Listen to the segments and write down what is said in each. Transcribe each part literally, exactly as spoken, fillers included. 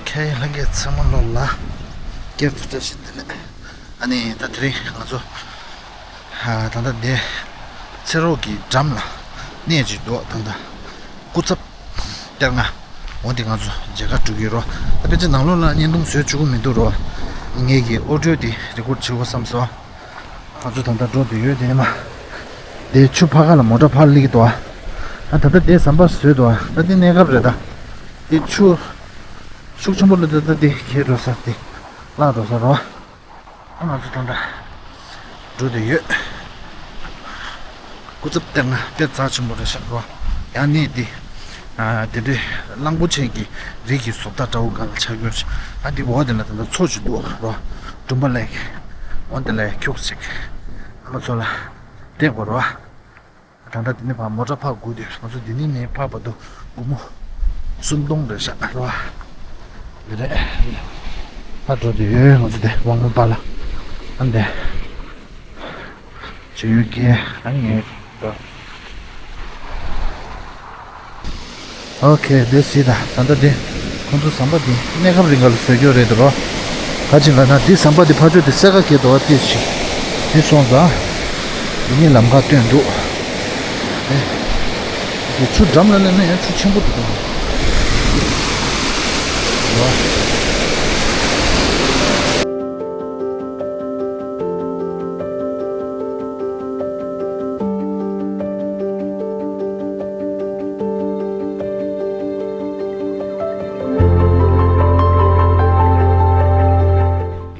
ཁྱེད་ལྷན་རྒྱས་ཚང་མ་ལོ་ལ་སྐྱར་དུ་བཀྲ་ཤིས་བདེ་ལེགས། ཨ་ནི་ད་དེ་རིང་ང་ཚོ་ཨ་ད་ལྟ་འདི་ཚེ་རོགས་ཀྱི་འགྲམ་ལ་གནས་ཅིག་འདུག་ད་ལྟ་སྐུ་ཚབ་གཏེར་རྔ། འོ་འདི་ང་ཚོ་མཇལ་ཁ་འགྲོ་གི་ཡོད་རོ། ད་ཕལ་ཆེར་ནང་ལོགས་ལ་བརྙན་ཐུང་བཟོས་བཅུག་གི་མི་འདུག་རོ། ངེད་ཀྱི་ཨོ་ཌི་ཡོ་འདི་རི་ཀོཌ་བྱེད་དགོས་བསམ་སོང་། ང་ཚོ་ད་ལྟ་འགྲོ་འདོད་ཡོད་དེ་མ། དེ་ཆུ་ཕར་ཁ་ལ་མོ་ཊ་ཕར་སླེབས་ཀྱི་འདུག་ཨ་ད་ལྟ་དེ་ཟམ་པ་བཟོས་འདུག་ཨ་ད་དེ་གནས་སྐབས་རེད་ད། དེ་ཆུ་ཤུགས་ཆེན་པོ་སླེབས་ད་ད་དེ་ཁྱེར་འགྲོ་ས་དེ་བརླག་འགྲོ་ས་རོ། ཨ་ང་ཚོ་ད་ལྟ་འགྲོ་འདོད་ཡོད། སྐུ་ཚབ་གཏེར་རྔ་དཔེ་རྩ་ཆེན་པོ་རེད་ཤག་རོ། ཡང་གནས་འདི། ཨ་དེ་འདྲའི་གླང་པོ་ཆེ་གི་རིགས་ཀྱི་བཟོ་ལྟ་འདྲ་བོ་སྒང་ལ་ཆགས་ཡོད་རེད། ཨ་འདི་འོག་དེ་ལ་ད་ལྟ་མཚོ་ཅིག་འདུག་རོ། གྲུམ་པ་ལེག་འོ་དེ་ལ་ཁྱུག་ཅིག་ཨ་མ་མཚོ་ལ་བལྟས་དགོས་རོ། ད་ལྟ་འདི་ནས་ཕར་མོ་ཊ་ཕར་སྒུག་དུས་ང་ཚོ་འདི་ནས་ནས་ཕར་བར་དུ་སྒོར་མོ་སུམ་སྟོང་རེད་ཤག་རོ། འདི་རེད། ཕར་འགྲོ་དུས་ཡོད་ང་ཚོ་དེ་དབང་མོ་པ་ལ་ཨ་འདི། ཇོ་ཡོད་ཀྱི་ཨ་ནི་ངས་འགྲོ། ཨོ་ཁེ་དེ་སི་ད་ད་ལྟ་དེ་ཁོང་ཚོ་ཟམ་པ་དེ་གནས་སྐབས་རིང་ག་ལ་བཟོས་རྒྱུ་རེད་འདུག་རོ། ག་ཅིག་ལ་ན་དེ་ཟམ་པ་དེ་ཕར་ཕྱོགས་དེ་སེ་ཀ་གེ་འདུག་བ་དེ་ཞིག་དེ་སོང་ཙང་དེ་ནས་ལམ་ཁ་སྟོན་འདུག་ཨེ། དེ་ཆུ་འགྲམ་ལ་སླེབས་ན་ཡང་ཆུ་ཆེན་པོ་འདུག་རོ།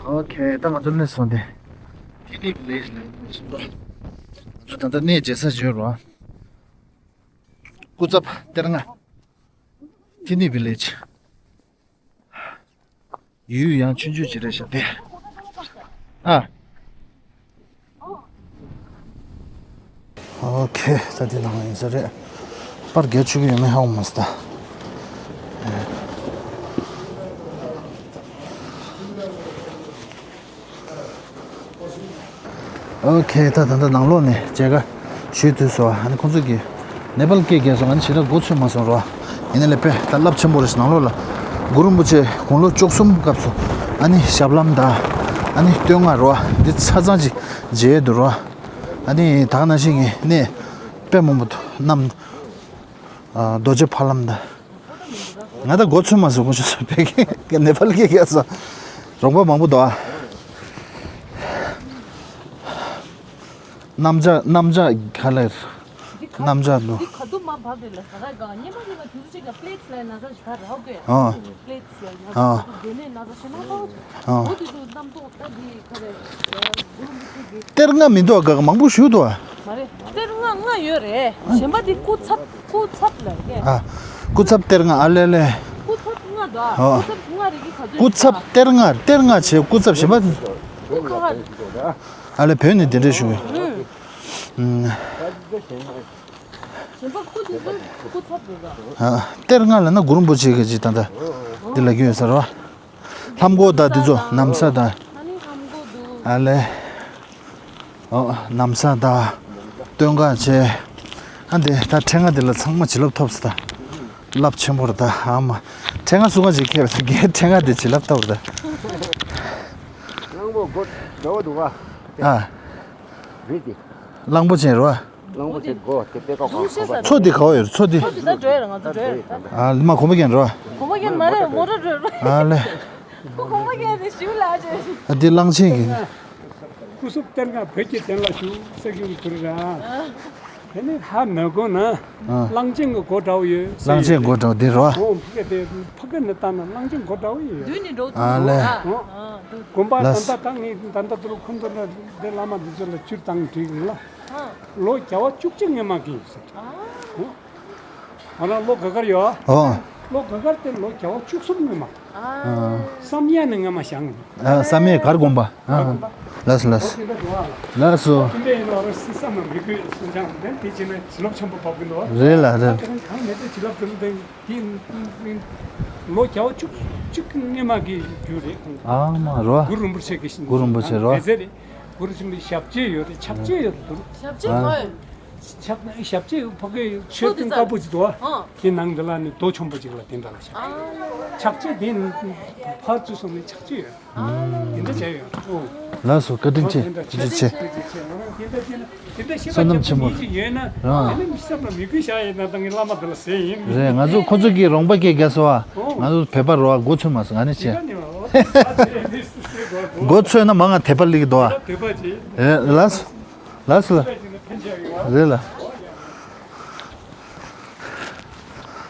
ཨོ་ཁེ་ད་ང་ཚོ་སླེབས་སོང་སྟེ། ཐི་ནི་བི་ལེ་ཇི་ལ་ང་ཚོ་ད་ལྟ་གནས་མཇལ་ས་བྱོས་རོགས། སྐུ་ཚབ་གཏེར་རྔ། ཐི་ནི་བི་ལེ་ཇི། ཡུལ་ཡང་ཆུང་ཆུང་ཅིག་རེད་ཤག་སྟེ། ཨ། ཨོ་ཁེ་ད་དེ་ནང་ཡིན་ས་རེད། པར་རྒྱག་ཆོག་གི་ཡོད་མེད་ཧ་གོ་མ་སོང་ད། ཨོ་ཁེ་ད་ད་ལྟ་ནང་ལོགས་ནས་མཇལ་ཁ་ཞུས་ཐུབ་སོང་། ཨ་ནི་ཁོང་ཚོ་གིས་ནེ་པཱལ་སྐད་རྒྱག་སོང་། ཨ་ནི་ཞེ་དྲག་མགོ་ཚོས་མ་སོང་རོ། ཡིན་ན་ལས་དཔེ་ད་རླབས་ཆེན་པོ་རེད་ཤག་ནང་ལོགས་ལ་གུ་རུ་རིན་པོ་ཆེ་དགུང་ལོ་བཅུ་གསུམ་སྐབས་སུ་ཨ་ནི་ཞབས་ལྷམ་དང་ཨ་ནི་བསྟོད་བསྔགས་རོ། འདི་ཆ་ཚང་ཅིག་མཇལ་འདུག་རོ། ཨ་ནི་ད་ག་ནང་བཞིན་གྱི་གནས་དཔེ་མང་པོ་འདུག་གནམ། ཨ་རྡོ་རྗེ་ཕ་ལམ་དང་། ང་ད་མགོ་ཚོས་མ་སོང་། ཁོ་ཆུ་ཚོད་ཕེབས་ཀྱི་ནེ་པཱལ་སྐད་རྒྱག་སོང་། རོང་པ་མང་པོ་འདུག་ཨ། གནམ་ལྕགས་གནམ་ལྕགས་ག་ལེར། གནམ་ལྕགས་འདུག་འདི་ག་དུས་མ་བབས་རེད་ལ་ཟ་ཁ་གང་ཉི་མ་ཉི་མ་དུས་ཚོད་ཅིག་ལ་པླེ་ཊི་ལ་ན་ཚ་ཞིག་ད་རག་གོས། ཨ། པླེ་ཊི་ལ་ཡ་ཨ། དེ་ནས་ན་ཚ་ཞིག་མ་བབས། ཨ། འོ་དུས་ཚོད་རྣམ་རྟོག་ད་འདི་ག་རེ་གུ་རུ་མུ་ཁུ་གི། གཏེར་རྔ་མི་འདུག་ཨ། ག་ག་མང་པོ་ཞིག་འདུག་ཨ། མ་རེད། གཏེར་རྔ་ལྔ་ཡོད་རེད། གཞན་པ་དེ་སྐུ་ཚབ་སྐུ་ཚབ་ལ་རེད། ཨ། སྐུ་ཚབ་གཏེར་རྔ་ཨ་ལེ་ལེ། སྐུ་ཚབ་ལྔ་འདུག་ཨ། ཨ། སྐུ་ཚབ་ལྔ་རེད་གི་ག་ཚོད། སྐུ་ཚབ་གཏེར་རྔ་གཏེར་རྔ་བྱས་སྐུ་ཚབ་གཞན་པ། སྐུ་ཁ་ཁ་རེད། ཨ་ལེ་བོད་ནས་དེ་འདྲས་ཞུ་གི། ཨུམ། གཞན་པ་སྐུ་དེ་ཚོ་སྐུ་ཚབ་རེད་ད། ཨ། གཏེར་རྔ་ལ་ན་གུ་རུ་རིན་པོ་ཆེ་གི་ཅིག་ད་ལྟ་འདི་ལ་གི་ཡོད་ས་རེད་བ། ལྷམ་གོག་དང་འདི་ཚོ་ན་བཟའ་དང་། ཨ་ནི་ལྷམ་གོག་འདུག་ཨ་ལེ། ཨོ་ན་བཟའ་དང་། སྟོད་འགག་བྱས། ཨ་འདི་ད་ཕྲེང་བ་འདི་ལ་ཚང་མ་བྱིན་རླབས་ཐོབ་སོང་ད། རླབས་ཆེན་པོ་རེད་ད་ཨ་མ། ཕྲེང་བ་སུ་ག་ཅིག་ཁྱེར་བ་ད་རྒན་ཕྲེང་བ་འདི་བྱིན་རླབས་ཐོབ་རེད་ད། གླང་པོ་མགོ་འདྲ་བོ་འདུག་ཨ། ཨ། རེད་དེ། གླང་པོ་ཆེན་རེད་བ། གླང་པོ་ཆེ་མགོ་དེ་པད་ཁ་གང་གང་པ། མཚོ་འདི་ག་བ་ཡོད་རེད། མཚོ་འདི། མཚོ་འདི་ད་འགྲོ་ཡ་རེད། ང་ཚོ་འགྲོ་ཡ་རེད་ད། ཨ་མ་གོམ་པ་རྒྱག་རེད་བ། གོམ་པ་རྒྱག་མ་རེད། མོ་ཊ་འགྲོ་རེད། ཨ་ལེ། ཁོ་གོམ་པ་རྒྱག་དེ་ཞུ་ལ་ཅེ། ཨ་འདི་གླང་ཆེན་གྱི། སྐུ་གཟུགས་གཏེར་ཁ་བོད་ཀྱི་དོན་ལ་ཞུགས་ཟེར་གྱི་ཡོད་རེད། དེ་ནི་ཧ་མ་གོ་ན། ཨ། གླང་ཆེན་གྱི་མགོ་འདྲ་བོ་ཡོད་ཟེར། གླང་ཆེན་མགོ་འདྲ་བོ་འདི་རེད་བ། ཨོ་ཕ་གི་དེ་ཕ་གི་ནི་ལྟ་ན་གླང་ཆེན་མགོ་འདྲ་བོ་ཡོད། མདུན་ནས་འགྲོ་ཐུབ་ཨ་ལེ། འདུག་ཨ། དགོན་པ་ལགས། ད་ལྟ་ད་ངས་ད་ལྟ་དུ་རུ་ཁུན་དུ་འདི་བླ་མ་འདི་ཚོ་ལ་ཅིར་བཏང་བྲིས་ལ། ལོ་བརྒྱ་བ་བཅུ་གཅིག་སྔོན་མ་གི་ཟེར། ང་རང་ལོ་ག་གར་ཡོད། ཨོ། ལོ་ག་གར་དེ་ལོ་བརྒྱ་བ་བཅུ་གསུམ་སྔོན་མ། ཨ། བསམ་ཡས་ནས་སྔོན་མ་བཞེངས། ཨ་བསམ་ཡས་གར་དགོན་པ། ཨ། ལགས་སོ་ལགས་སོ། ལགས་སོ། དེ་འདྲ་ཡིན་ལ་ར་སི་བསམ་མི་དགོས་སུ་ཅང་དེ་དེ་བྱས་ནས་བྱིན་རླབས་ཆེན་པོ་བབས་ཀྱི་འདུག་རེད་ལ་རེད། དེ་རིང་གང་མེད་དེ་བྱིན་རླབས་དེ་རིང་དེ། དེ་ལོ་བརྒྱ་བ་བཅུ་གཅིག་སྔོན་མ་གི་རྒྱུ་རེད། ཨ་མ་རོ། གུ་རུ་རིན་པོ་ཆེ་གི་གུ་རུ་རིན་པོ་ཆེ་རོ། དེ་ཚེ་རེད། གུ་རུ་ཆེན་པོའི་ཞབས་རྗེས་ཡོད་རེད། ཆབ་རྗེས་ཡོད་རེད་འདུག་ཞབས་རྗེས་གང་ཡོད། ཕྱག་ན་ཞབས་རྗེས་ཕ་གི་མཆོད་རྟེན་དཀར་པོ་ཅིག་འདུག་ཨ། ཨ། དེ་ནང་འདི་ལ་ནི་རྡོ་ཆེན་པོ་ཅིག་ལ་དེ་འདྲ་ལ་ཕྱག་ཨ། ཕྱག་རྗེས་དེ་ནི་ཕར་ཚུར་སོང་ནས་ཕྱག་རྗེས་ཡོད། ཨ། དེ་འདྲ་བྱས་ཡོད། ཨོ། ལགས་སོ། བཀའ་དྲིན་ཆེ། ཐུགས་རྗེ་ཆེ། བསོད་ནམས་ཆེན་པོ། རང་། རེད། ང་ཚོ་ཁོ་ཚོ་གིས་རོང་པ་སྐད་རྒྱག་སོང་ཨ། ང་ཚོ་བོད་པ་རོ་ཨ་མགོ་ཚོས་མ་སོང་། ང་ནི་བྱས། མགོ་ཚོས་ན་མ་ང་དད་པ་སླེབས་ཀྱི་འདུག་ཨ། རེད། ལགས་སོ། ལགས་སོ། རེད་ལ།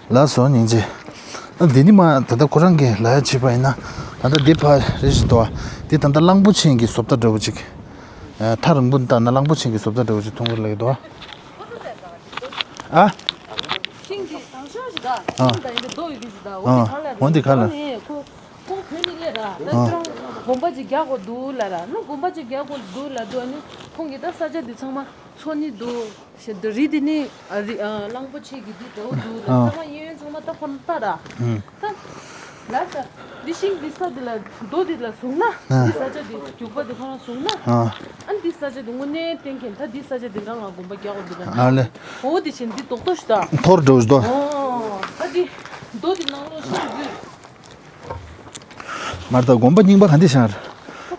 ལགས་སོ། སྙིང་རྗེ། ཨ། འདི་ནི་མ་ད་ལྟ་ཁོ་རང་གིས་ལབ་ཡ་བྱས་པ་ཡིན་ན། ད་ལྟ་འདི་ཕར་རེད་ཞིག་འདུག་ཨ། འདི་ད་ལྟ་གླང་པོ་ཆེ་གི་བཟོ་ལྟ་འདྲ་བོ་ཅིག་ཨ། ཐག་རིང་པོ་ནས་ལྟ་ན་གླང་པོ་ཆེ་གི་བཟོ་ལྟ་འདྲ་བོ་ཅིག་མཐོང་གི་ལབ་ཀྱི་འདུག་ཨ། ཤིང་འདི་དང་ཤོག་ཞིག་ག་ཨ། ཤིང་དང་ཡིན་པའི་རྡོ་ཡོད་དུས་ཞིག་ད་འོ་ཨ། འདི་ག་ལ་འོ་འདི་ག་ལ། ཨ་ནི་ཁོ་ཁོང་བོད་ནས་སླེབས་ར། ད་ཨ། ཁྱོད་རང་དགོན་པ་ཅིག་རྒྱག་དགོས་འདུག་ལབ་ར། ནི་དགོན་པ་ཅིག་རྒྱག་དགོས་འདུག་ལབ་དུས་ཨ་ནི་ཁོང་གིས་ད་ས་ཆ་འདི་ཚང་མ་འཚོལ་ནི་འདུག་ཞེས། འདི་རི་འདི་ནི་ཨ་རི་ཨ་གླང་པོ་ཆེ་གི་འདི་འདྲ་བོ་འདུག་ལབ། ཨ། ཚང་མ་གཡས་གཡོན་ཚང་མ་ད་ཁོ་ན་ལྟ་ར། ཨ། ད་ལ་ས་འདི་ཤིང་འདི་ས་འདི་ལ་རྡོ་འདི་ལ་བཟུང་ན་ཨ། འདི་ས་ཆ་འདི་རྒྱུག་པ་འདི་ཁོ་ན་བཟུང་ན་ཨ། ཨ་འདི་ས་ཆ་འདི་དངོས་གནས་གཏན་འཁེལ། ད་འདི་ས་ཆ་འདི་ང་ང་དགོན་པ་རྒྱག་དགོས་འདུག་ལབ། ཨ་ལེ། འོ་དེ་བཞིན་འདི་རྡོག་རྡོག་ཞིག་ད། འཐོར་འགྲོ་ཞིག་ད། ཨོ། ད་འདི་རྡོ་འདི་ནང་ལོགས་ཤིང་འདི། མར་ད་དགོན་པ་རྙིང་པ་ག་འདི་ཤར།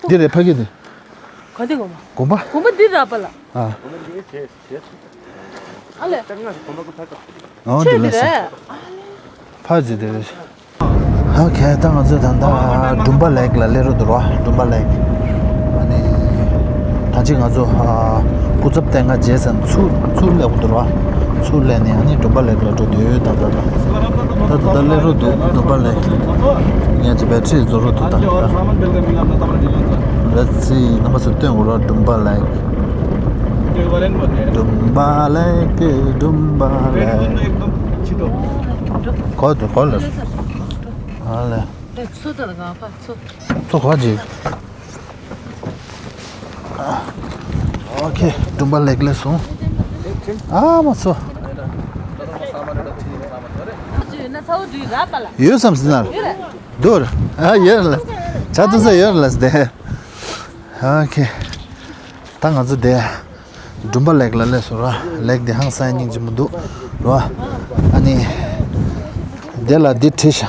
འདི་རེད་ཕ་གི་འདི། ག་འདི་དགོན་པ། དགོན་པ། དགོན་པ་འདི་ར་པ་ལ། ཨ། ཨ་ལེ། ཨོ་འདི་ལ་ས། ཕ་ཇི་འདི་རེད། ཨོ་ཁེ། ད་ང་ཚོས་ད་ལྟ་ཌུམ་བ་ལེག་ལ་སླེབས་རོགས་འདུག་རོ། ཌུམ་བ་ལེག་ཨ་ནི། ད་ཅི་ང་ཚོ་ཨ། སྐུ་ཚབ་ལྟས་ང་རྗེས་ཟིན་ཚུར་ཚུར་སླེབས་འདུག་རོ། ཚུར་སླེབས་ནས་ཨ་ནི་ཌུམ་བ་ལེག་ལ་འགྲོ་འདོད་ད་ད་ད། ད་ད་ད་སླེབས་རོགས་འདུག་ཌུམ་བ་ལེག་ངས་ཅི་བེ་ཊི་རི་བཟོ་རོགས་འདུག་ད། ལེ་ཊི་སི་སི། རྣམ་པ་ཚོ་སྟོན་དགོས་རོ། ཌུམ་བ་ལེག་ཌུམ་བ་ལེག་ཌུམ་བ་ལེག་གོ་འདུག་གོ་ལེ། ཨ་ལེ། ཚོ་ད་ལ་ག་ཕ་ཚོ། ཚོ་གོ་ཅིག་ཨོ་ཁེ། ཌུམ་བ་ལེག་ལ་སོང་། ཨ་མ་ཚོ། ཡོད་བསམ་སྲིད་ན། འདུག་ཨ་ཡོད་ལ། ཇ་འཐུང་ས་ཡོད་ལ་སྟེ། ཨོ་ཁེ། ད་ང་ཚོ་དེ་ཌུམ་བ་ལེག་ལ་སླེབས་སོང་ར། ལེག་དེ་ཧང་སང་སྙིང་རྗེ་མོ་འདུག་ར། ཨ་ནི་དེ་ལ་འདི་བྲིས་ཤག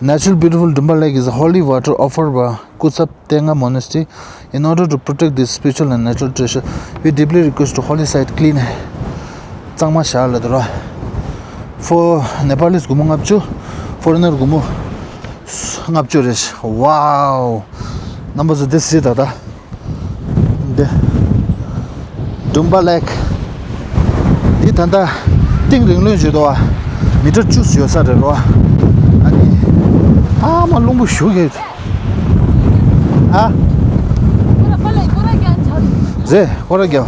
Natural beautiful Dumba Lake is a holy water offered by Kutsap Tenga Monastery. In order to protect this spiritual and natural treasure, we deeply request to holy site clean གཙང་མ་བཞག་ལབ་འདུག་ར། For Nepalese སྒོར་མོ་ལྔ་བཅུ། Foreigner སྒོར་མོ་ལྔ་བཅུ་རེད། Wow. རྣམ་པ་ཚོ་འདི་གཟིགས་ད་ད། འདི། ཌུམ་བ་ལེག་འདི་ད་ལྟ་གཏིང་རིང་ལོན་བྱེད་དོ་བ། མི་ཊར་བཅུ་ཡོད་ས་རེད་རོ། ཨ་ནི། ཨ་མ་རླུང་བུ་ཞུ་གེ། ཨ། རེད་ཁོ་ར་རྒྱ།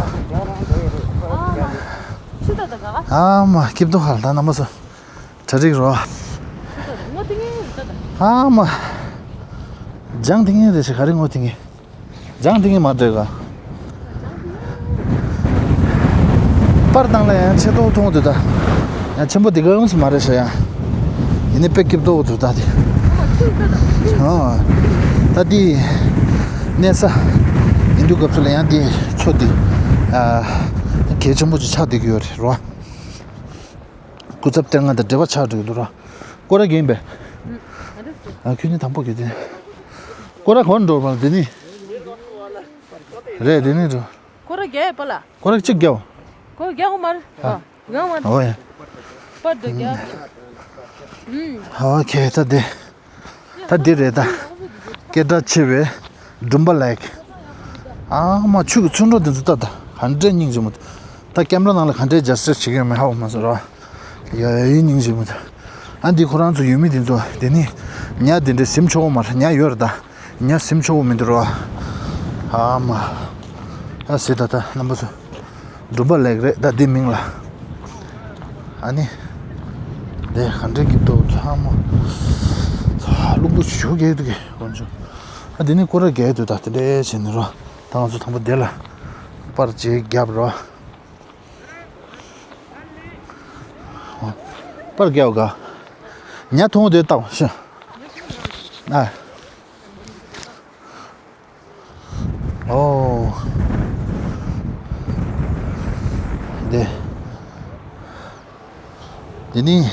ཨ་མ་སྐྱིད་པོ་ཧ་ལ་ད་རྣམ་པ་ཚོ། གྲ་སྒྲིག་རོ། ཨ་མ། ལྗང་ཐིང་ངེ་རེ་ཞིག་ག་རེ་ངོ་ཐིང་ངེ། ལྗང་ཐིང་ངེ་མ་འདྲེ་ག་པར་བཏང་ལ་ཡང་ཆེ་ཏོག་མཐོང་དུ་ད། ཡང་ཆེན་པོ་དེ་ག་ཡོང་སི་མ་རེད་ཤ་ཡང་། ཡིན་ནི་དཔེ་སྐྱིད་ཏོག་དུ་ད་དེ། ཨ། ད་དེ། གནས་ས། ཡིན་དུས་སྐབས་སུ་ལ་ཡང་དེ་ཚོ་དེ། ཨ། གལ་ཆེན་པོ་ཅིག་ཆགས་བསྡད་ཀྱི་ཡོད་རེད་རོ། སྐུ་ཚབ་ལྟས་ངན་དང་འབྲེལ་བ་ཆགས་འགྲོ་གི་འདུག་ར། སྐོར་ར་རྒྱག་ཡིན་པས། ཨ་ཁྱོད་ནི་དང་པོ་གི་དེ། སྐོར་ར་གོན་འགྲོ་བ་དེ་ནི། རེད་དེ་ནི་འགྲོ། སྐོར་ར་རྒྱག་ཡོད་པ་ལ། སྐོར་ར་གཅིག་རྒྱག་སྐོར་ར་རྒྱག་གོ་མ་རེད། ཨ། རྒྱག་མ་རེད། ཨོ་ཡ། པར་འགྲོ་རྒྱག་ཨུམ། ཨོ་ཁེ་ད་དེ། ད་འདི་རེད་ད། སྐད་གྲགས་ཆེ་བའི་ཌུམ་བ་ལེག་ཨ་མ་ཆུ་གི་ཚོན་གྲོགས་འདི་ཚོ་ལྟ་ད་ག་འདྲའི་སྙིང་རྗེ་མོ། ད་ཀེམ་ར་ནང་ལ་ག་འདྲའི་རྒྱ་སེར་བྱེད་ཀྱི་ཡོད་མེད་ཧ་གོ་མ་སོང་ར། ཡ་ཡ་ཡིན་སྙིང་རྗེ་མོ་ད། ཨ་འདི་ཁོ་རང་ཚོ་ཡུལ་མི་འདི་ཚོ་འདི་ནི་ཉ་འདི་འདྲའི་ཟིན་ཆོག་གོ་མ་རེད། ཉ་ཡོད་རེད་ད། ཉ་ཟིན་ཆོག་གོ་མི་འདུག་ར། ཨ་མ། ཨ་ཟེ་ད་ད་རྣམ་པ་ཚོ། ཌུམ་བ་ལེག་རེད་ད་འདི་མིང་ལ། ཨ་ནི། འདི་ག་འདྲའི་གི་འདུག་ཚང་མ། རླུང་བུ་ཞུ་གེ་འདུག་གེ་དཀོན་མཆོག་ཨ་འདི་ནི་སྐོར་ར་རྒྱག་འདུག་ད་དེ་འདྲའི་བྱས་ནས་རོ། ད་ང་ཚོ་དང་པོ་འདི་ལ་པར་ཅིག་བརྒྱབ་རོ། པར་བརྒྱབ་ག་ཉ་མཐོང་འདོད་ལྟ་བ་ཤ། ཨ། ཨོ། འདི། དེ་ནི་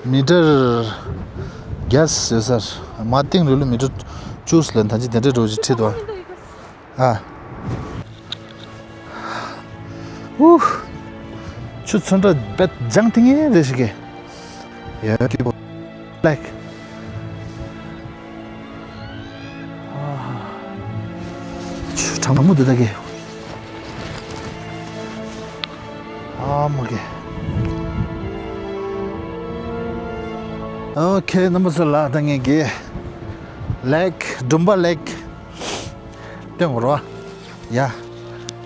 མི་ཊར་བརྒྱ་ཟེར་སར་མ་སྟེང་རུ་ལ་མི་ཊར་བཅུ་ལ་ད་ཅི་དེ་འདྲའི་འགྲོ་ཅིག་ཁྲིད་དོ། ཨ། ཨུ། ཆུ་ཚོན་ཁྲ་བེད་ལྗང་ཐིང་ངེ་རེ་ཞིག་གི། ཡ་ཀི་པོ། ལེག་ཆུ་གྲང་མོ་འདུག་ད་གི། ཨ་མ་གི། ཨོ་ཁེ། རྣམ་པ་ཚོ་ལ་ད་ངས་གི་ལེག་ཌུམ་བ་ལེག་སྟོན་དགོས་རོ། ཡ།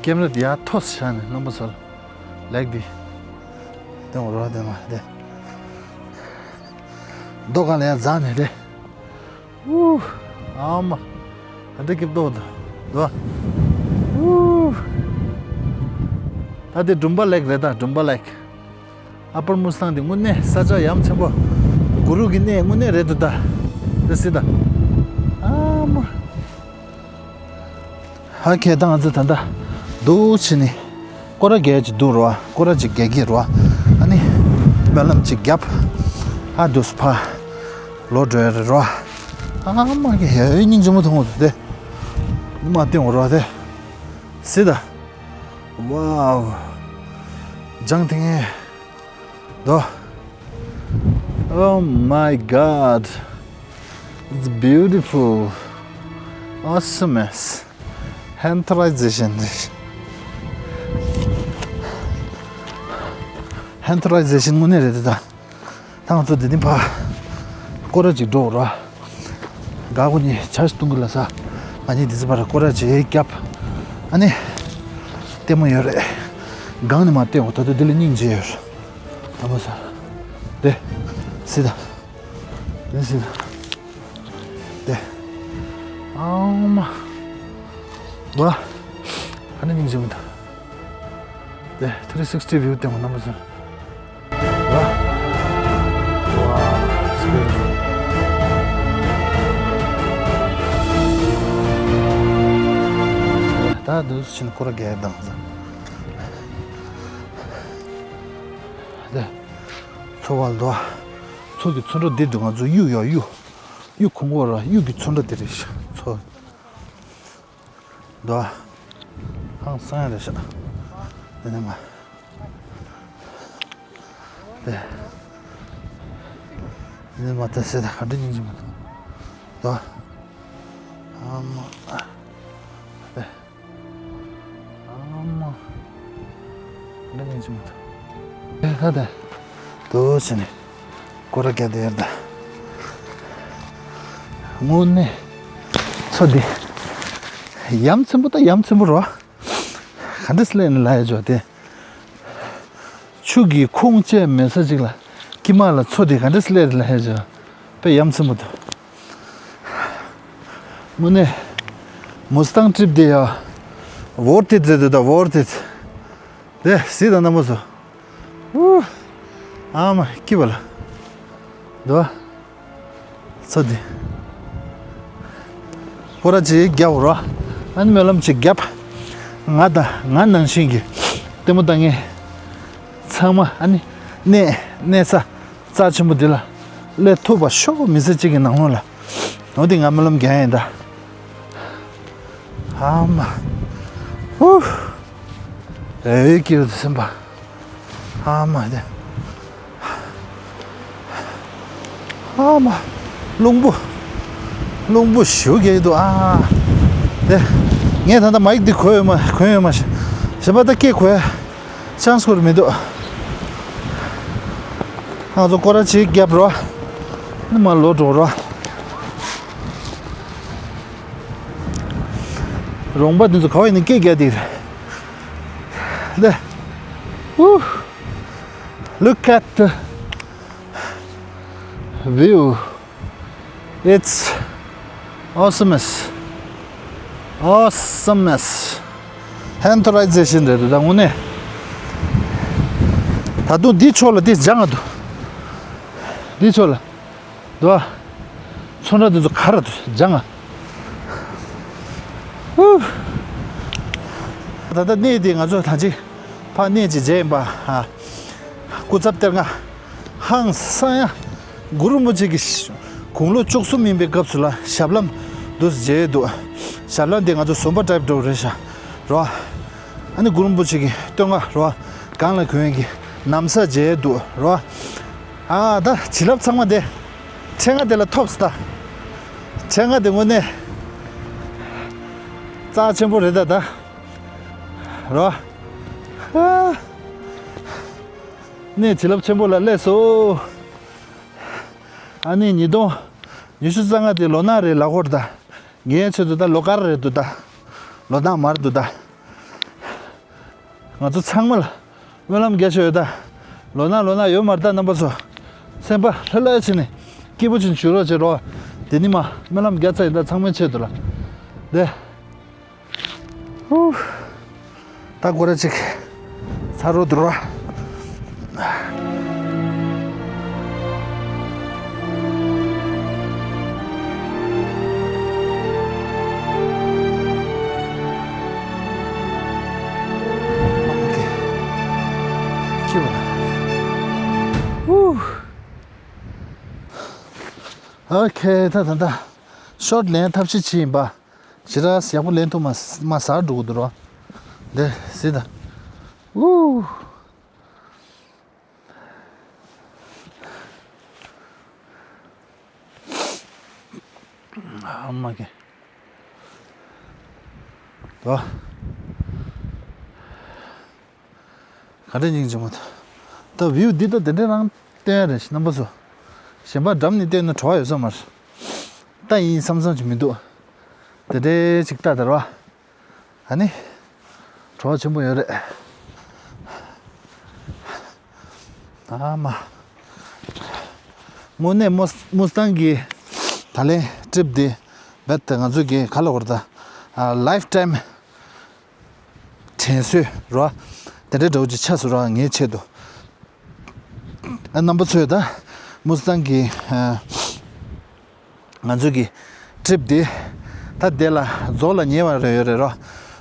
ཀེམ་ར་དེ་ཡར་མཐོ་བྱས་ནས་རྣམ་པ་ཚོར་ལེག་འདི་སྟོན་དགོས་རོ། དེ་མ་དེ། རྡོ་སྒང་ལ་ཡར་འཛེགས་ནས་རེད། ཨུ། ཨ་མ། ད་འདྲ་སྐྱིད་པོ་འདུག་དོ། ཨུ། ད་དེ་ཌུམ་བ་ལེག་རེད་ད། ཌུམ་བ་ལེག་ཨ་པར་མུ་སི་ཏང་དེ་དངོས་གནས་ས་ཆ་ཡ་མཚན་པོ། གུ་རུ་གི་གནས་དངོས་གནས་རེད་འདུག་ད། དེ་སྲིད་ད། ཨ་མ། ཧ་ཁེ་ད་ང་ཚོ་ད་ལྟ་འདུག་བྱས་ནས་སྐོར་ར་རྒྱག་ཅིག་འདུག་རོ། སྐོར་ར་ཅིག་རྒྱག་གི་རོ། ཨ་ནི་སྨོན་ལམ་ཅིག་བརྒྱབ། ཧ་འདུག་སེ་ཕར་ལོག་འགྲོ་ཡ་རེད་རོ། ཨ་མ་གི་ཧེ་སྙིང་རྗེ་མོ་མཐོང་གི་འདུག་དེ། ནི་མ་བསྟན་འོ་རོ་དེ། སྲིད་ད། Wow. ལྗང་ཐིང་ངེ་དོ། Oh my God. It's beautiful. Awesome. ཧན་ཐོ་རའི་ཛེ་ཤན་རེད། ཧན་ཐོ་རའི་ཛེ་ཤན་དངོས་གནས་རེད་དེ་ད། ད་ང་ཚོ་འདི་ནས་ཕར་སྐོར་ར་ཅིག་འགྲོ་ར། དགའ་གོ་ནི་ཆར་གཏོང་གི་ལ་ས། ང་གཉིས་འདི་ཚོ་ཕར་སྐོར་ར་ཅིག་བརྒྱབ། ཨ་ནི། ལྟད་མོ་ཡོད་རེད། སྒང་ནས་མར་བལྟས་འོ། ད་དུང་འདི་ལ་སྙིང་རྗེ་ཡོད་རེད། ད་མ་ས། དེ། སྲིད་ད། དེ་སྲིད་ད། དེ། ཨང་མ། ཝ། ཧ་ནི་སྙིང་རྗེ་མོ་འདུག་དེ་ཐི་རི་སིག་སི་ཊི་བིའུ་སྟེང་མ་རྣམ་པ་ཚོ། ཝ། ཝ། སི་པེ་རི་ཆུ། ད་འདུག་ཕྱིན་སྐོར་ར་རྒྱག་དང་ཟེར། དེ། མཚོ་བ་ལ་འདུག་མཚོ་གི་ཚོན་ཁྲ་འདི་འདུག་ང་ཚོ་གཡུ་ཡ་གཡུ། གཡུ་གོང་གོ་ར་གཡུ་གི་ཚོན་ཁྲ་དེ་རེད་ཤག་མཚོ། འདུག་ཧང་སང་ཡ་རེད་ཤག་དེ་ནས་མ། དེ། དེ་ནས་མ་དེ་སྲིད་ད་ག་འདྲ་སྙིང་རྗེ་མོ་འདུག་འདུག་ཨ་མ། དེ། ཨ་མ། འདི་ནས་ཅི་མ་ཐུབ། ཨེ་ད་ད། དུ་ཕྱིན་ནས་སྐོར་ར་རྒྱག་བསྡད་ཡོད་ད། དངོས་གནས་མཚོ་འདི་ཡ་མཚན་པོ་ད་ཡ་མཚན་པོ་རེད་བ། ག་འདྲ་སླེབས་ནས་ལ་ཡ་འཇོག་དེ། ཆུ་གི་ཁུངས་བཅད་མེད་ས་ཅིག་ལ་དཀྱིལ་མ་ལ་མཚོ་འདི་ག་འདྲ་སླེབས་ལ་ཡ་འཇོག་དཔེ་ཡ་མཚན་པོ་འདུག་དངོས་གནས་མུ་སི་ཏང་ཊི་རིབ་འདི་ཡ་ཝོར་ཐི་ཊི་རེད་འདུག་ད། ཝོར་ཐི་ཊི། དེ་གཟིགས་དང་རྣམ་པ་ཚོ། ཨུ། ཨ་མ་སྐྱིད་པ་ལ། འདུག་ཨ། ཚོ་འདི། སྐོར་ར་ཅིག་རྒྱབ་རོ། ཨ་ནི་སྨོན་ལམ་ཅིག་རྒྱབ། ང་དང་ང་ནང་བཞིན་གྱི་ལྟད་མོ་ལྟ་མཁན་ཚང་མ་ཨ་ནི་གནས་གནས་ས། རྩ་ཆེན་པོ་འདི་ལ་སླེབས་ཐུབ་པ་ཤོག་མི་ཚེ་གཅིག་གི་ནང་ལོགས་ལ། འོ་དེ་ང་སྨོན་ལམ་རྒྱག་ཡིན་ད། ཨ་མ། ཧུ། ཨེ་ཀྱི་སེམས་པ། ཨ་མ་དེ། ཨ་མ། རླུང་བུ། རླུང་བུ་ཞེ་པོ་རྒྱག་གི་འདུག་ཨ། དེ། ངས་ད་ལྟ་མའིག་འདི་གོན་ཡོད་མ་གོན་ཡོད་མ་ཤེས། གཞན་པ་ད་སྐད་གོ་ཡ། ཆང་སྐོར་མི་འདུག་ང་ཚོ་སྐོར་ར་ཅིག་རྒྱབ་རོགས། ནི་མ་ལོག་འགྲོ་རོགས། རོང་པ་འདི་ཚོ་ག་བ་ཡིན་ན་སྐད་རྒྱག་དེ་རེད། ལེ། ཨུ། Look at the view. It's awesomeness. Awesomeness. ཧན་ཐོ་རའི་ཛེ་ཤིན་རེད་འདུག་ད་དངོས་གནས། ད་དུང་འདི་ཕྱོགས་ལ་འདི་སྦྱང་ང་འདུག་འདི་ཕྱོགས་ལ། འདུག་ཨ། ཚོན་ཁྲ་འདི་ཚོ་ག་རེ་འདུག་སྦྱང་ང་། ཧུ། ད་ལྟ་གནས་འདི་ང་ཚོ་ད་ཅིག་ཕར་གནས་ཅིག་མཇལ་ཡིན་པ། ཨ། སྐུ་ཚབ་གཏེར་ལྔ། ཧང་སང་ཡ། གུ་རུ་རིན་པོ་ཆེ་གི་དགུང་ལོ་བཅུ་གསུམ་ཡིན་པའི་སྐབས་སུ་ལ་ཞབས་ལྷམ་འདུག་མཇལ་འདུག་ཞབས་ལྷམ་དེ་ང་ཚོ་ཟུམ་པ་ཊའིབ་འདྲ་བོ་རེད་ཤག་རོ། ཨ་ནི་གུ་རུ་རིན་པོ་ཆེ་གི་སྟོད་འགག་རོ། སྒང་ལ་གྱོན་ཡས་ཀྱི་ན་བཟའ་མཇལ་འདུག་རོ། ཨ་ད་བྱིན་རླབས་ཚང་མ་དེ་ཕྲེང་ང་དེ་ལ་ཐོབ་སྟེ། ཕྲེང་ང་དེ་དངོས་གནས་རྩ་ཆེན་པོ་རེད་ད་ད། རོ། ཨ། ནས་བྱིན་རླབས་ཆེན་པོ་ལ་སླེབས་སོ། ཨ་ནི་ཉིས་སྟོང་ཉི་ཤུ་རྩ་ལྔ་དེ་ལོ་ནག་རེད་ལབ་ཀྱི་ཡོད་རེད་ད། ངའི་ཆེད་དུ་ད་ལོ་དཀར་རེད་འདུག་ད། ལོ་ནག་མ་རེད་འདུག་ད། ང་ཚོ་ཚང་མ་ལ་སྨོན་ལམ་རྒྱག་ཆོག་ཡོད་ད། ལོ་ནག་ལོ་ནག་ཡོད་མ་རེད་ད་རྣམ་པ་ཚོ། སེམས་པ་ལྷོད་ལྷོད་བྱས་ནས་སྐྱིད་པོ་བྱས་ནས་བཞུགས་རོགས་བྱེད་རོགས། དེ་ནི་མ་སྨོན་ལམ་རྒྱག་ཚར་ཡིན་ད་ཚང་མའི་ཆེད་དུ་ལ། དེ། ཧུ། ད་སྒོ་ར་ཅིག་ཚ་རོ་དུ་རོ། ཨོ་ཁེ། ད་ད་ད་ཤོར་ལེན་ཐབས་ཤེས་བྱེད་ཡིན་པ། ཞེ་དྲག་ཡག་པོ་ལེན་ཐུབ་མ་མ་ཟ་འགྲོ་གི་འདུག་རོ། འདི་སྲིད་ད། ཨུ། ཨ་མ་གི། དོ། ག་འདྲ་སྙིང་རྗེ་མོ་ད། ད་བིའུ་འདི་ད་དེ་འདྲའི་རང་བསྟན་རེད་རྣམ་པ་ཚོ། གཞན་པ་འགྲམ་ནས་བལྟས་ན་བྲོ་བ་ཡོད་ས་མ་རེད། ད་ཡིན་བསམ་བསམ་གྱི་མི་འདུག་དེ་འདྲའི་ཅིག་ལྟ་དར་བ། ཨ་ནི། བྲོ་བ་ཆེན་པོ་ཡོད་རེད། ཨ་མ། དངོས་གནས་མུ་མུ་སི་ཏང་གི་ད་ལན་ཊི་རིབ་འདི་རྦད་དེ་ང་ཚོ་གི་ག་ལ་བར་ད། ལའིཕ་ཊའིམ་དྲན་གསོ་རོ། དེ་འདྲའི་འདྲ་བོ་ཅིག་ཆགས་སོང་རོ་ངའི་ཆེད་དུ། ཨ་རྣམ་པ་ཚོས་ད་མུ་སི་ཏང་གི་ཨ་ང་ཚོ་གི་ཊི་རིབ་འདི་ད་དེ་ལ་རྫོགས་ལ་ཉེ་བ་རེ་ཡོད་རེད་རོ།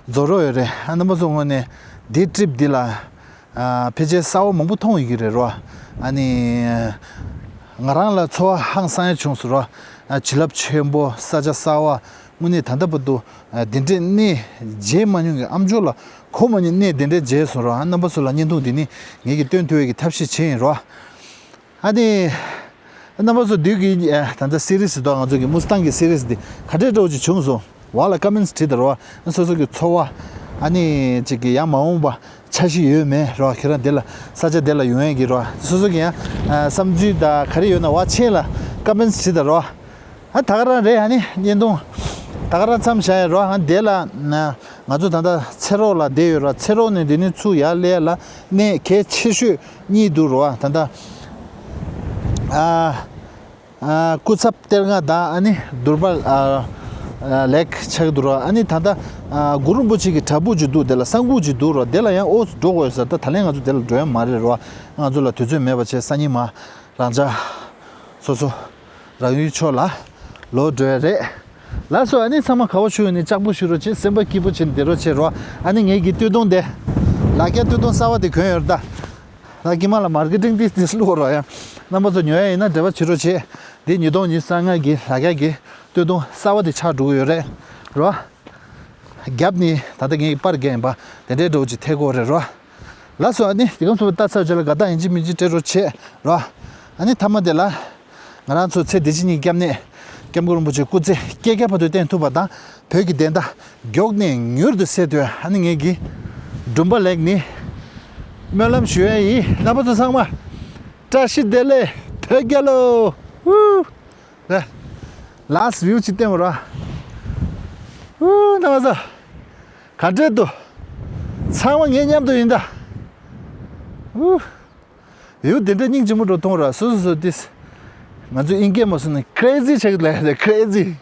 རྫོགས་རོགས་ཡོད་རེད། ཨ་རྣམ་པ་ཚོ་དངོས་གནས་འདི་ཊི་རིབ་འདི་ལ་ཨ་ཕལ་ཆེར་གསར་བ་མང་པོ་མཐོང་ཡོད་ཀྱི་རེད་རོ། ཨ་ནི་ང་རང་ལ་ཚོར་བ་ཧང་སང་ཡ་བྱུང་སོང་རོ། ཨ་བྱིན་རླབས་ཆེན་པོ་ས་ཆ་གསར་བ། དངོས་གནས་ད་ལྟ་བར་དུ་ཨ་འདི་འདྲའི་གནས་མཇལ་མ་མྱོང་གི། ཨ་མཆོག་ལ་གོ་མ་མྱོང་གནས་འདི་འདྲའི་མཇལ་སོང་རོ། ཨ་རྣམ་པ་ཚོ་ལ་བརྙན་ཐུང་འདི་ནི་ངེད་ཀྱིས་སྟོན་ཐུབ་ཡས་ཀྱི་ཐབས་ཤེས་བྱས་ཡིན་རོ། ཨ་ནི། རྣམ་པ་ཚོ་བདུད་ཀྱི་ཨ་ད་ལྟ་སི་རིས་འདུག་ང་ཚོ་གི་མུ་སི་ཏང་གི་སི་རིས་འདི་ག་འདྲའི་འདྲ་བོ་ཅིག་བྱུང་སོང་། འོག་ལ་ཀོ་མེན་ཊི་བྲིས་དང་རོ། སོ་སོ་གི་ཚོར་བ། ཨ་ནི་ཅིག་གི་ཡང་མ་འོངས་པ་འཆར་གཞི་ཡོད་མེད་རོ། ཁྱེད་རང་འདི་ལ་ས་ཆ་འདི་ལ་ཡོང་ཡས་ཀྱི་རོ། སོ་སོ་གི་ཡང་ཨ་བསམ་ཚུལ་དང་ག་རེ་ཡོད་ན་འོག་མཆན་ལ་ཀོ་མེན་ཊི་བྲིས་དང་རོ། ཨ་ད་ག་རང་རེད། ཨ་ནི་བརྙན་ཐུང་ད་ག་རང་མཚམས་བཞག་ཡ་རོ། ཨ་དེ་ལ་ན་ང་ཚོ་ད་ལྟ་ཚེ་རོགས་ལ་བསྡད་ཡོད་རོ། ཚེ་རོགས་ནས་འདི་ནས་ཚུར་ཡར་སླེབས་ཡ་ལ་གནས་གལ་ཆེ་ཤོས་གཉིས་འདུག་རོ། ད་ལྟ་ཨ་ཨ་སྐུ་ཚབ་གཏེར་ལྔ་དང་ཨ་ནི་དུར་བ་ཨ་ཨ་ལེག་ཆགས་འདུག་རོ། ཨ་ནི་ད་ལྟ་ཨ་གུ་རུ་རིན་པོ་ཆེ་གི་བྲག་ཕུག་ཅིག་འདུག་དེ་ལ་ས་འགུག་ཅིག་འདུག་རོ། དེ་ལ་ཡང་ཨོ་འགྲོ་དགོས་ཟེར། ད་ད་ལན་ང་ཚོ་དེ་ལ་འགྲོ་ཡ་མ་རེད་རོ། ང་ཚོ་ལ་དུས་ཚོད་མེད་པ་བྱས་སང་ཉིན་མ་རང་ཅག་སོ་སོ། རང་ཡུལ་ཕྱོགས་ལ་ལོག་འགྲོ་ཡ་རེད། ལགས་སོ། ཨ་ནི་ཚང་མ་དགའ་བོ་བྱུང་ཡོད་ནི་ལྕགས་པོ་ཞུ་རོགས་བྱེད། སེམས་པ་སྐྱིད་པོ་བྱེད་བསྡད་རོགས་བྱེད་རོགས། ཨ་ནི་ངེད་ཀྱི་སྟོད་ཐུང་དེ། ལག་རྒྱ་སྟོད་ཐུང་གསར་བ་དེ་གྱོན་ཡོད་རེད་ད། ད་དཀྱིལ་མ་ལ་མར་ཀེ་ཊིང་ཏིས་ཏིས་བླུགས་རོགས་ཡ། རྣམ་པ་ཚོ་ཉོ་ཡ་ཡིན་ན་འབྲེལ་བ་བྱེད་རོགས་བྱེད། འདི་ཉིས་སྟོང་ཉི་ཤུ་རྩ་ལྔ་གི་ལག་རྒྱ་གི་སྟོད་ཐུང་གསར་བ་དེ་ཆགས་འགྲོ་གི་ཡོད་རེད། རོ། རྒྱབ་ནི་ད་ལྟ་ངེད་ཀྱི་པར་རྒྱག་ཡིན་པ་དེ་འདྲའི་འདྲ་བོ་ཅིག་ཐེབས་ཀྱི་ཡོད་རེད་རོ། ལགས་སོ། ཨ་ནི་དེ་གམ་སོ་པ་ལྟ་ཚར་རྗེས་ལ་དགའ་རྟགས་ཡིན་གཅིག་མིན་གཅིག་སྤྲད་རོགས་བྱེད་རོ། ཨ་ནི་མཐའ་མ་དེ་ལ། ང་རང་ཚོ་ཚེ་འདི་ཕྱི་གཉིས་སྐྱབས་གནས་སྐྱབས་མགོན་རིན་པོ་ཆེ་སྐུ་ཚེ་བསྐལ་བརྒྱ་བར་དུ་བརྟན་ཐུབ་པ་དང་། བོད་ཀྱི་བདེན་མཐའ་མགྱོགས་ནས་མྱུར་དུ་སེལ་དོན། ཨ་ནི་ངེད་ཀྱི་སྦྲུམ་པ་ལེགས་ནི་སྨོན་ལམ་ཞུ་ཡ་ཡིན། རྣམ་པ་ཚོ་ཚང་མ་བཀྲ་ཤིས་བདེ་ལེགས། བོད་རྒྱལ་ལོ། ཧུ། རེད། ལཱསི་ཊི་བིའུ་ཅིག་བསྟན་པ་རོ། ཧུ། རྣམ་པ་ཚོ་ག་འདྲས་འདུག་ཚང་མ་ངའི་མཉམ་དུ་ཡིན་ད། ཧུ། བིའུ་དེ་འདྲ་སྙིང་རྗེ་མོ་འགྲོ་གཏོང་ར། སོ་སོ་སོ་ཏིས། ང་ཚོ་ཨིན་སྐད་མ་སོང་ན་ཀེ་རེ་ཛི་ཆགས་ལ་ཡ་ཀེ་རེ་ཛི།